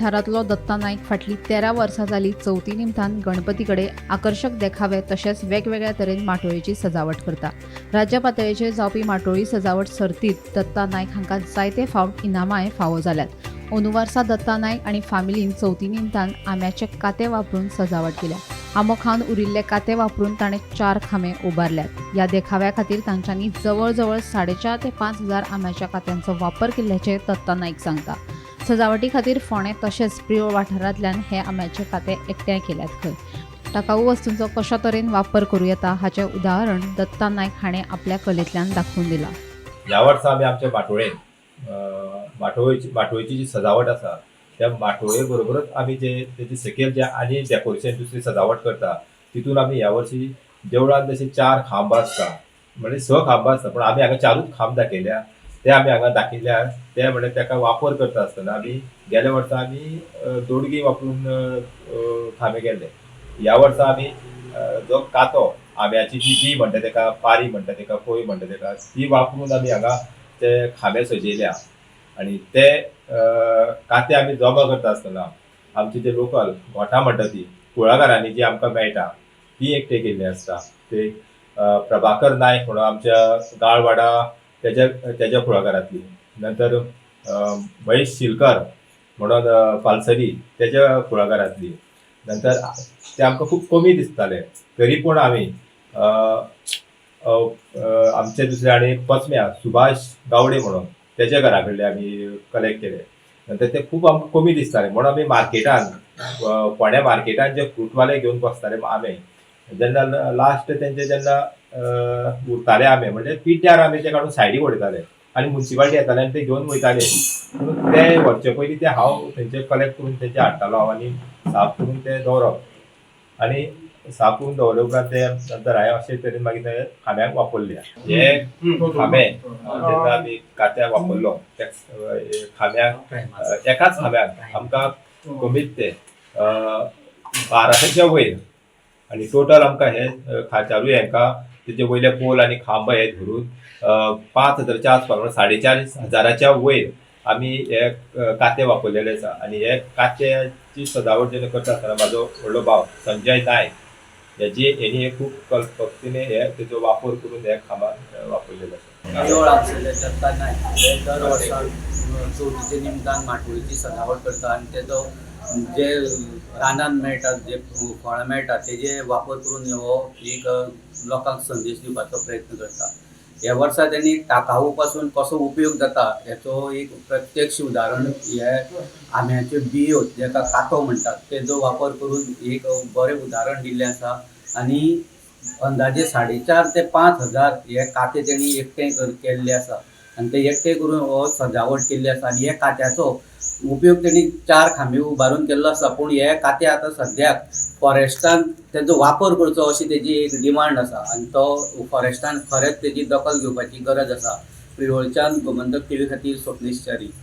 वाठारांतलो दत्ता नायक फाटलीं 13 वर्सां जालीं चवथी निमतान गणपती कडेन आकर्शक देखावे तशेंच वेगवेगळ्या तरेन माटोळेची सजावट करता. राज्य पातळेचेर जावपी माटोळी सजावट सर्तींत दत्ता नायक हांकां जायते फावट इनामांय फावो जाल्यात. अंदू वर्सा दत्ता नायक आनी फामिलीन चवथी निमतान आंब्याचे काते वापरून सजावट केल्या. आंबो खावन उरिल्ले काते वापरून ताणें 4 खांबे उबारल्यात. ह्या देखाव्या खातीर तांच्यांनी जवळ जवळ 4,500 ते 5,000 आंब्याच्या कात्यांचो वापर केल्ल्याचें दत्ता नायक सांगता. सजावटी खातीर फोंडें तशेंच प्रियोळ वाठारांतल्यान हे आंब्याचे काते एकठांय केल्यात खंय. टाकाऊ वस्तूंचो कशा तरेन वापर करूं येता हाचें उदाहरण दत्ता नायक हाणें आपल्या कलेंतल्यान दाखोवन दिलां. ह्या वर्सा आमी आमच्या माटोळेन माटोळेची जी सजावट आसा त्या माटोळे बरोबरच आमी जे तेजे सकयल जे आनी डेकोरेशन दुसरी सजावट करता, तितून आमी ह्या वर्सी देवळान जशे 4 खांब आसता, म्हणजे 6 खांब आसता, पूण आमी हांगा 4ूच खांब दाखयल्या. ते आमी हांगा दाखयल्या ते म्हणजे ताका वापर करता आसतना आमी गेल्या वर्सा आमी दोडगी वापरून खांबे केल्ले. ह्या वर्सा आमी जो कातो, आंब्याची जी बी म्हणटा तेका, पारी म्हणटा तेका, कोय म्हणटा तेका, ती वापरून आमी हांगा ते खांबे सजयल्या. आनी ते काते आमी जमा करता आसतना आमचे जे लोकल घोटां म्हणटा ती कुळागरांनी जी आमकां मेळटा ती एकठांय केल्ली आसता. ते प्रभाकर नायक म्हणून आमच्या गाळवाडा तेज्या कुळागरांतली, नंतर महेश शिलकर म्हणून पालसरी तेज्या कुळागरांतली, नंतर ते आमकां खूब कमी दिसताले तरी पूण आमी आमचे दुसरे आनी एक पचम्या सुभाष गावडे म्हणून तेज्या घरा कडले आमी कलेक्ट केले. नंतर ते खूब आमकां कमी दिसताले म्हणून आमी मार्केटान, फोंड्या मार्केटान जे फ्रूटवाले घेवन बसताले आंबे, जेन्ना लास्ट तेंचे जेन्ना उरताले आंबे, म्हणजे पिड्ड्यार आंबे ते काडून सायडीक उडयताले आनी मुन्सिपाल्टी येताले आनी ते घेवन वयताले. पूण ते व्हरचे पयलीं ते हांव थंयचे कलेक्ट करून तेंचे हाडटालो हांव आनी साफ करून ते दवरप आनी साफ करून दवरले उपरांत ते नंतर हांवें अशे तरेन मागीर ते खांब्याक वापरले. हे खांबे जेन्ना आमी कात्याक वापरलो त्या खांब्याक, एकाच खांब्याक आमकां कमीत ते 1200च्या वयर आनी टोटल आमकां हे चारूय हांकां तेजे वयले पोल आनी खांब हे धरून 5000च्या आसपास, म्हणजे 4500च्या वयर आमी हे काते वापरलेले आसा. आनी हे कात्याची सजावट जेन्ना करता आसतना म्हाजो व्हडलो भाव संजय नायक हेजी हेणी हे खूब कल्पकतेने हे तेजो वापर करून हे खांबार वापरलेले आसा. देवळ हांगसरले दत्ता नायक हे दर वर्सा चवथीच्या निमतान माटोळीची सजावट करता आनी तेजो जे रानांत मेळटात, जे फळां मेळटात, तेजे वापर करून हो एक लोकांक संदेश दिवपाचो प्रयत्न करता. ह्या वर्सा तेणी टाकाऊ पासून कसो उपयोग जाता हेचो एक प्रत्यक्ष उदाहरण हे आंब्याच्यो बियो, जेका कातो म्हणटात, तेजो वापर करून एक बरें उदाहरण दिल्लें आसा. आनी अंदाजे 4,500 ते 5,000 हे काते तेणी एकठांय केल्ले आसा आनी ते एकठांय करून हो सजावट केल्ली आसा. आनी हे कात्याचो उपयोग तेणी 4 खांबे उबारून केल्लो आसा, पूण हे काते आतां सद्याक फॉरेस्टान तेजो वापर करचो अशी तेजी एक डिमांड आसा आनी तो फॉरेस्टान खरेंच तेजी दखल घेवपाची गरज आसा. प्रियोळच्यान गोमंतक टीव्ही खातीर स्वप्नेश च्यारी.